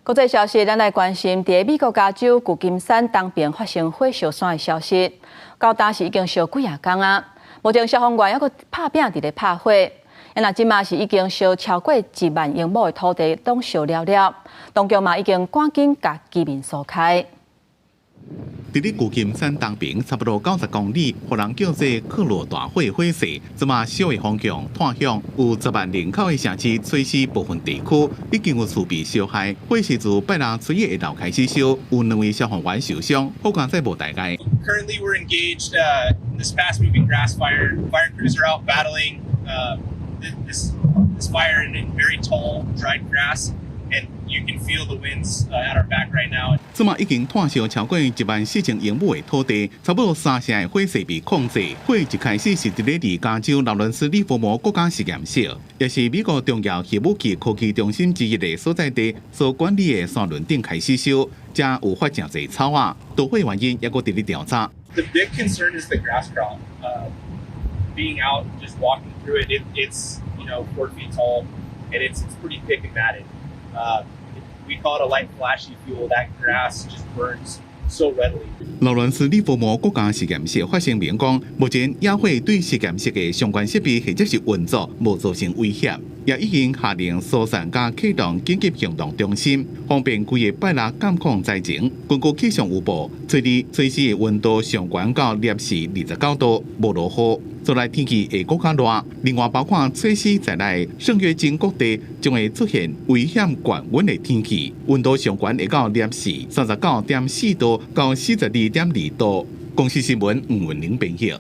國際消息，咱來關心，佇美國加州舊金山東邊發生火燒山的消息，到今是已經燒幾仔工啊。目前消防員猶閣拍拚佇咧拍火，啊若這馬是已經燒超過1萬英畝的土地攏燒了了，當局嘛已經趕緊共居民疏開。佇咧舊金山東邊差不多90公里，予人叫做克羅大火火勢，這馬燒的方向拖向有10萬人口的城市崔西部分地區，已經有厝被燒害。火勢自拜六初一下晝開始燒，有兩位消防員受傷，好佳哉無大礙。 Currently, we're engaged in this fast-moving grass fire. Fire crews are out battling this fire in very tall, dried grass, and you can feel the winds at our back right now. 這馬已經湠燒超過1萬4千英畝的土地，差不多三成的火勢被控制。火一開始是佇咧佇加州勞倫斯利佛摩國家實驗室，也是美國重要核武器科技中心之一的所在地所管理的山崙頂開始燒，才有發誠濟草仔。導火原因猶閣佇咧調查。 The big concern is the grass crop. Being out, just walking through it, it's 4 feet tall, and it's pretty thick and matted. We call it a light flashy fuel. That grass just burns so readily. 勞倫斯利佛摩國家實驗室發聲明講，目前野火對實驗室的相關設備或者是運作無造成威脅，也已經下令疏散佮啟動緊急行動中心，方便規个拜六監控災情。根據氣象預報，初二、初四的溫度上懸到攝氏29度，無落雨。再來天氣會閣較熱，另外包括初四在內，聖約金各地將會出現危險高溫的天氣，溫度上懸會到攝氏39.4度到42.2度。公視新聞吳文玲編譯。